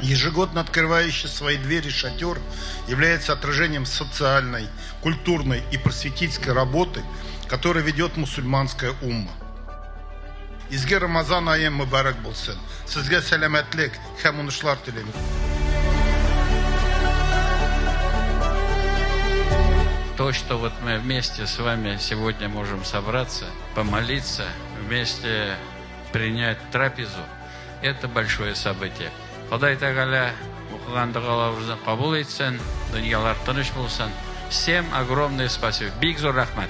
Ежегодно открывающий свои двери шатер является отражением социальной, культурной и просветительской работы, которую ведет мусульманская умма. Изге Рамазан ае мөбарәк булсын! Сезгә сәламәтлек һәм уңышлар телим. То, что вот мы вместе с вами сегодня можем собраться, помолиться, вместе принять трапезу, это большое событие. Ходай Тәгалә укыган догаларыбызны кабул итсен, дөньялар тыныч булсын. Всем огромное спасибо. Бик зур рәхмәт.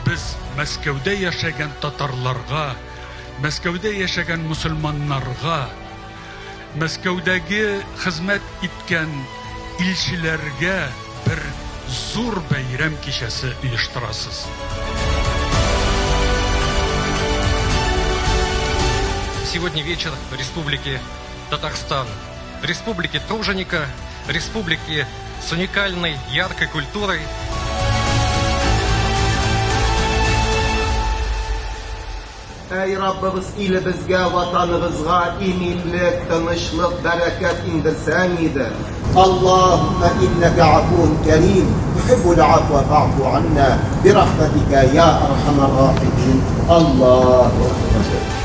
Без Мәскәүдә яшәгән татарларга, Мәскәүдә яшәгән мөселманнарга, Мәскәүдәге хезмәт иткән илчеләргә бер зур бәйрәм кичәсе оештырасыз. Сегодня вечер в Республике Татарстан, Республике труженика, республике с уникальной яркой культурой. Әй Раббыбыз, илебезгә, Ватаныбызга иминлек, тынычлык, бәрәкәт иңдерсәң иде. Аллаһуммә иннәкә афуун кәрим, тухиббул афва фаъфу анна, бирахмәтикә я архамәр рахимин. Аллаһу акбар.